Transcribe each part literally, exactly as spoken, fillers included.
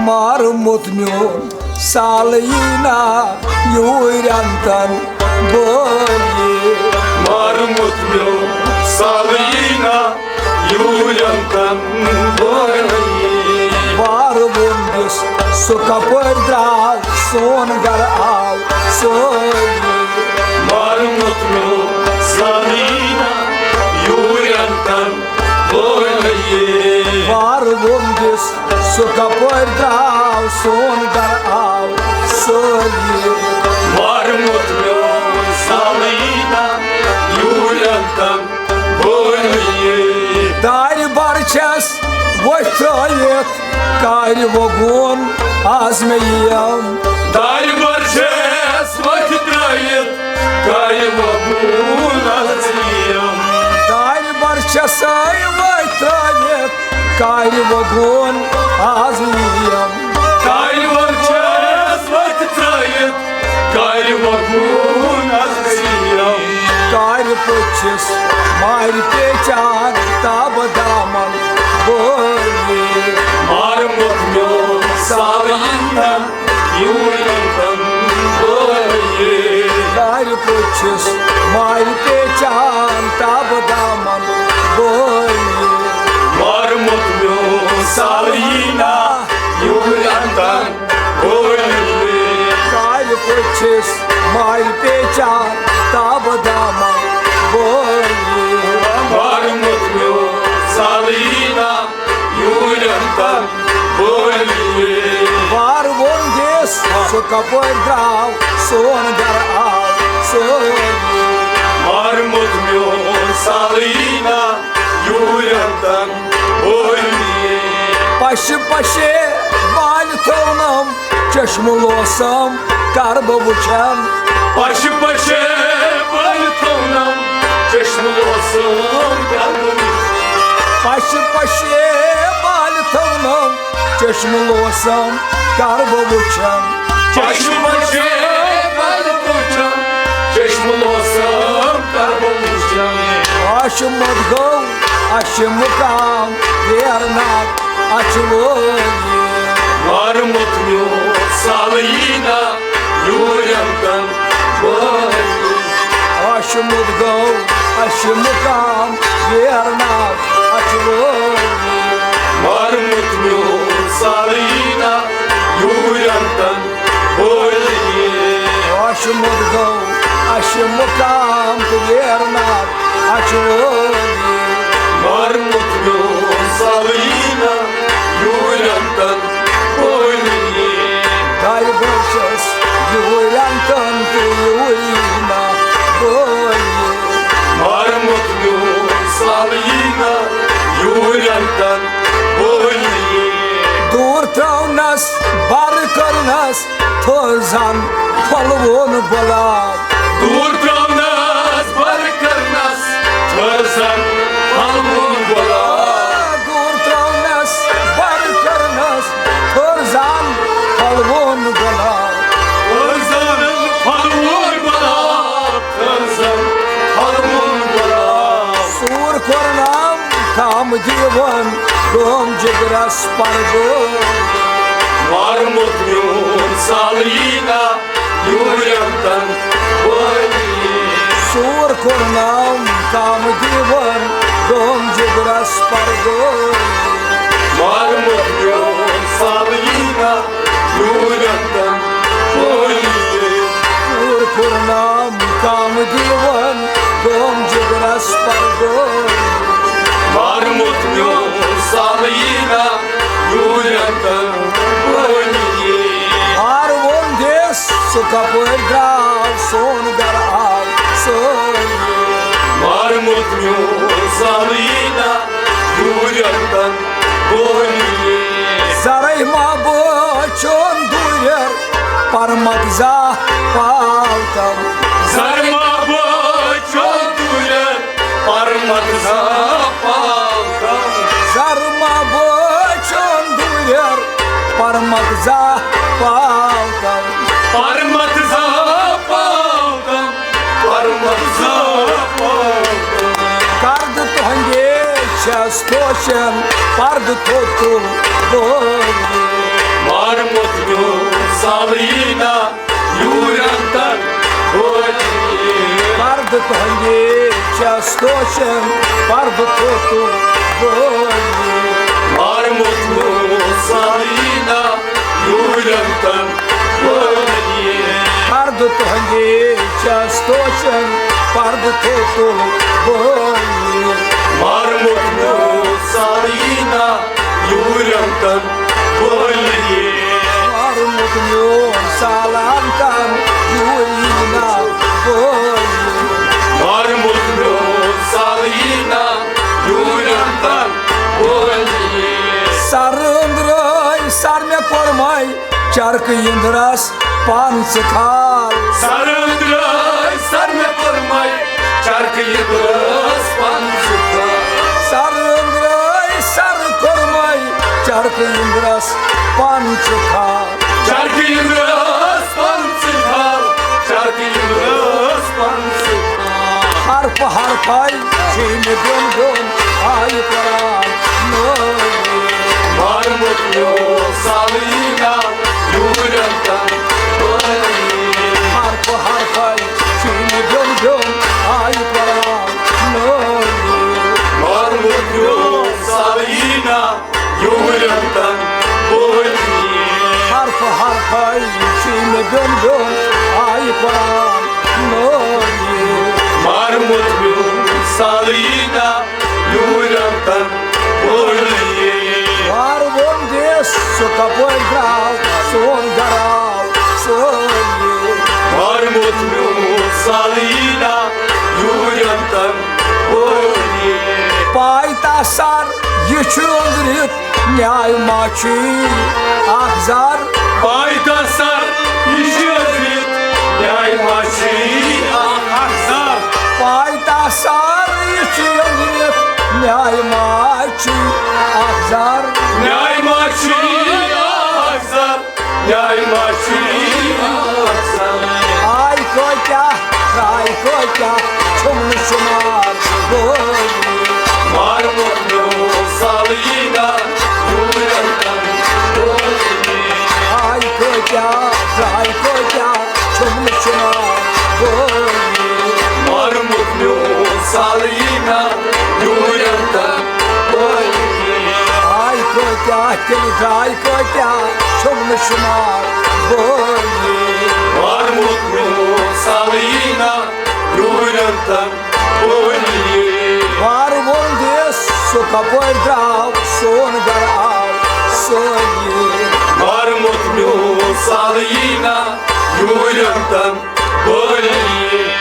مارمُت میون سالہٕ یی نا یوٗرۍ اَنتَن بٲلی۔ مارمُت میون سالہٕ یی نا یوٗرۍ اَنتَن بٲلی۔ وارٕ ووٚن دِس سُہ کَپٲرۍ درٛاو، سون گَرٕ آو سٲلی۔ مارمُت میون سالہٕ یی نا یوٗرۍ اَنتَن بٲلی۔ وارٕ ووٚن دِس سُہ کَپٲرۍ درٛاو، سون گَرٕ آو سٲلی۔ مارمُت میون سالہٕ یی نا یوٗرۍ اَنتَن بٲلی۔ دارِ بَر چھَس وۄتھۍ ترٛٲوِتھ، کارِ وۄگُن آز مےٚ یِیَم۔ دارِ بَر چھَس وۄتھۍ ترٛٲوِتھ، کارِ وۄگُن آز یِیَم۔ دارِ بَر چھَسَے وۄتھۍ ترٛٲوِتھ، کارِ وۄگُن آز یِیَم۔ کارِ وۄگُن چھَس وۄتھۍ ترٛٲوِتھ، کارِ وۄگُن آز یِیَم۔ کارِ پٔچھِس مارِ پیچان تابہٕ دامَن بٲلی۔ مارمُت میون سالہٕ یی نا یوٗرۍ اَنتَن بٲلی۔ کارِ پٔچھِس مارِ پیچان تابہٕ دامَن بٲلی۔ مارمُت میون سالہٕ یی نا یوٗرۍ اَنتَن بٲلی۔ کارِ پٔچھِس مارِ پیچان تابہٕ دامَن بٲلی۔ مارمُت میون سالہٕ یی نا یوٗرۍ اَنتَن بٲلی۔ وارٕ ووٚن دِس سُہ کَپٲرۍ درٛاو، سون گَرٕ آو سٲلی۔ مارمُت میون سالہٕ یی نا یوٗرۍ اَنتَن بٲلی۔ پَشہِ پَشے بالہِ تھوونَم، چشمہٕ لوسَم کَرٕ بہٕ وٕچھَن۔ پَشہِ پَشے بالہِ تھوونَم، چشمہٕ لوسَم کَرٕ بہٕ وٕچھَن۔ پَشہِ پَشے بالہِ تھوونَم، چشمہٕ لوسَم کَرٕ بہٕ وٕچھَن۔ پَشہِ پَشے بالہِ تھوونَم، چشمہٕ لوسَم کَرٕ بہٕ وٕچھَن۔ عاشمُت گوٚو اَسہِ مُقام ویرناگ اَچھٕ وٲلی۔ مارمُت میون سالہٕ یی نا یوٗرۍ اَنتَن بٲلی۔ عاشمُت گوٚو اَسہِ مُقام ویرناگ اَچھٕ وٲلی۔ مارمُت میون سالہٕ یی نا یوٗرۍ اَنتَن بٲلی۔ عاشمُت گوٚو اَسہِ مُقام تہٕ ویرناگ اَچھٕ وٲلی۔ مارمُت میون سالہٕ یی نا یوٗرۍ اَنتَن بٲلی۔ دارِ بَر چھَس یوٗرۍ اَنتَن تہٕ یوٗرۍ یی نا بٲلی۔ مارمُت میون سالہٕ یی نا یوٗرۍ اَنتَن بٲلی۔ دوٗر ترٛاونَس بَر کٔرنَس تھٔر زَن پھۄلوُن گۄلاب۔ دوٗر ترٛاونَس بَر کٔرنَس تھٔر زَن پھۄلوُن گۄلاب۔ دوٗر ترٛاونَس بَر کٔرنَس تھٔر زَن پھۄلوُن گۄلاب۔ تھٔر زَن پھۄلوُن گۄلاب، تھٔر زَن پھۄلوُن گۄلاب۔ سوٗر کوٚرنَم کامہٕ دیٖوَن گوم جِگرَس پَرٕ گوم۔ مارمُت میون سالہٕ یی نا یوٗرۍ اَنتَن بٲلی۔ سوٗر کوٚرنَم کامہٕ دیٖوَن گوم جِگرَس پَرٕ گوم۔ مارمُت میون سالہٕ یی نا یوٗرۍ اَنتَن بٲلی۔ سوٗر کوٚرنَم کامہٕ دیٖوَن گوم جِگرَس پَرٕ گوم۔ مارمُت میون سالہٕ یی نا یوٗرۍ اَنتَن بٲلی۔ ہار ووٚن دِس سُہ کَپٲرۍ درٛاو، سون گَرٕ آو سٲلی۔ مارمُت میون سالہٕ یی نا یوٗرۍ اَنتَن بٲلی۔ زَرٕے ما بہٕ چون دوٗرٮ۪ر، پَرمَت زاہ پاوتَم۔ زَرٕے ما بہٕ چون دوٗرٮ۪ر، پَرمَت زاہ پاوتَم۔ زَرٕ ما بہٕ چون دوٗرٮ۪ر، پَرمَت زاہ پاوتَم۔ پَرمَت زاہ پاوتَم۔ پَرمَت زاہ پاوتَم۔ کَردٕ تُہنٛدے چھَس توشَن، پَردٕ تھوٚد تُل بٲلی۔ سالینہ یورن تن بولی۔ پردٕ تۄہہِ چھس توشن، پردٕ کھوٚتُم بولی۔ مارمُت میون سالینہ یورن تن بولی۔ پردٕ تۄہہِ چھس توشن، پردٕ کھوٚتُم بولی۔ مارمُت میون سالینہ یورن تن بولی۔ مارمُت میون سالان تن یورینہ بولی۔ مارمُت میون سالینہ یورن تن بولی۔ سر أنٛدرٲے سر مےٚ کوٚرمَے چرکہٕ یِنٛدرس پانہٕ ژٕ کھال۔ سر أنٛدرٲے سر مےٚ کوٚرمَے چرکہٕ یِنٛدرس پانہٕ ژٕ کھال۔ سر أنٛدرٲے سر کوٚرمَے چرکہٕ یِنٛدرس پانہٕ ژٕ کھال۔ چرکہٕ یِنٛدرس پانہٕ ژٕ کھال۔ چرکہٕ یِنٛدرس پانہٕ ژٕ کھال۔ حرفہٕ حرفے چھُے مےٚ بیوٚن بیوٚن آیہِ قرآن نٲوِتھ۔ مارمُت میون سالینہ یورن تن بولی۔ حرفہٕ حرفے چھُے مےٚ بیوٚن بیوٚن آیہِ قرآن نٲوِتھ۔ مارمُت میون سالینہ یورن تن بولی۔ حرفہٕ حرفے چھُے مےٚ بیوٚن بیوٚن آیہِ قرآن نٲوِتھ۔ مارمُت میون سالینہ یورن تن بولی۔ وار ووٚن دِس سُہ کپٲرۍ درٛاو سون گرٕ آو سٲری۔ مارمُت میون سالینہ یورن تن بولی۔ پاے تہ سر یہِ چھُ أنٛدرِتھ نیاے ما چھُے اکھ زر۔ پاے تہ سر یہِ چھُ أنٛدرِتھ نیاے ما چھُے اکھ زر۔ پاے تہ سر یہِ چھُ أنٛدرِتھ نیاے ما چھُے اکھ زر۔ نیاے ما چھُے اکھ زر۔ نیاے ما چھُے اکھ زر۔ آے کٲتیاہ، راے کٲتیاہ، چھُم نہٕ شُمار بولی۔ مارمُت میون سالینہ یورن تن بولی۔ آے کٲتیاہ، راے کٲتیاہ، چھُم نہٕ شُمار بولی۔ مارمُت میون سالینہ یورن تن بولی۔ آے کٲتیاہ، تیٚلہِ درٛاے کٲتیاہ، چھُم نہٕ شُمار بولی۔ مارمُت میون سالینہ یورن تن بولی۔ وار ووٚن دِس سُہ کپٲرۍ درٛاو سون گرٕ آو سٲری۔ مارمُت میون سالینہ یورن تن بولی۔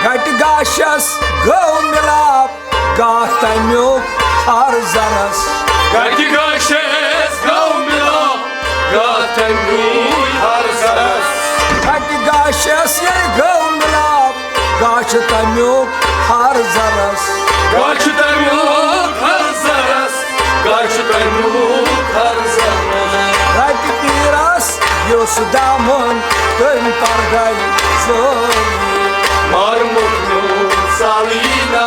گٹہِ گاشس گوٚو مِلاپ گاہ تمیُک ہر زرس۔ گٹہِ گاشس گوٚو مِلاپ گاہ تمیُک ہر زرس۔ گٹہِ گاشس ییٚلہِ گوٚو مِلاپ گاہ چھُ تمیُک ہر زرس۔ گاہ چھُ تمیُک ہر زرس۔ گاہ چھُ تمیُک ہر زرس۔ رٹہِ پیٖرس یُس دامن تٔمۍ پردے زٲوِتھ۔ مارمُت میون سالینہ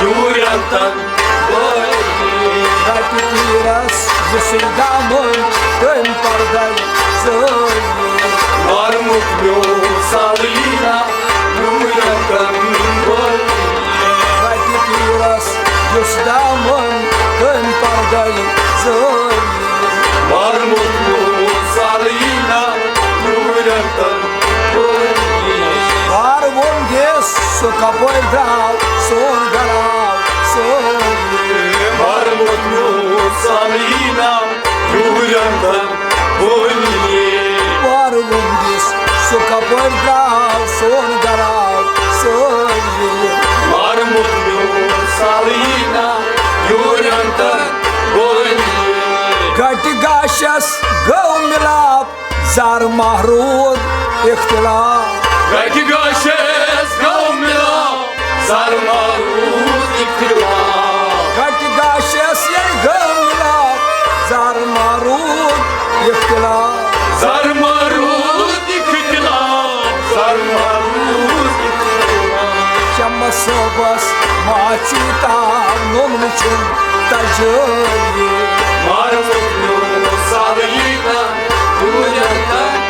یورن تن بولی۔ رٹہِ پیٖرس یُس دامن تٔمۍ پردے زٲوِتھ۔ مارمُت میون سالینہ یورن تن بولی۔ رٹہِ پیٖرس یُس دامن تٔمۍ پردے زٲوِتھ۔ مارمُت میون سالینہ یورن تن بولی۔ وار ووٚن دِس سُہ کپٲرۍ درٛاو سون گرٕ آو سٲری۔ مارمُت میون سالینہ یورن تن بولی۔ وار ووٚن دِس سُہ کپٲرۍ درٛاو سون گرٕ آو سٲری۔ مارمُت میون سالینہ یورن تن بولی۔ گٹہِ گاشس گوٚو مِلاپ زر ماہ روٗد اختلاف۔ گٹہِ گاشس گوٚو مِلاپ زر ماہ روٗد اختلاف۔ گٹہِ گاشس ییٚلہِ گوٚو مِلاپ زر ماہ روٗد اختلاف۔ زر ماہ روٗد اختلاف۔ زر ماہ روٗد اختلاف۔ شمس صٲبس ماچی تاو نوٚمنہٕ چھُم تجٲلی۔ مارمُت میون سالینہ یورن تن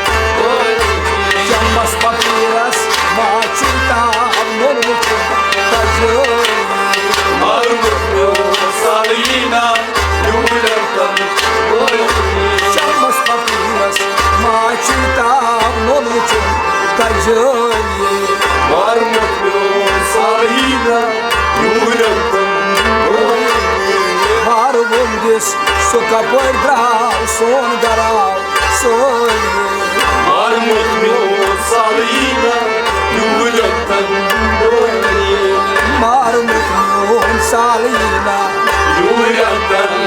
کپٲرۍ درٛاو سون گراو سٲری۔ مارمُت میون سالینہ، یوٗرۍ یوتن بٲیی۔ مارمُت میون سالینہ، یوٗرۍ یوتن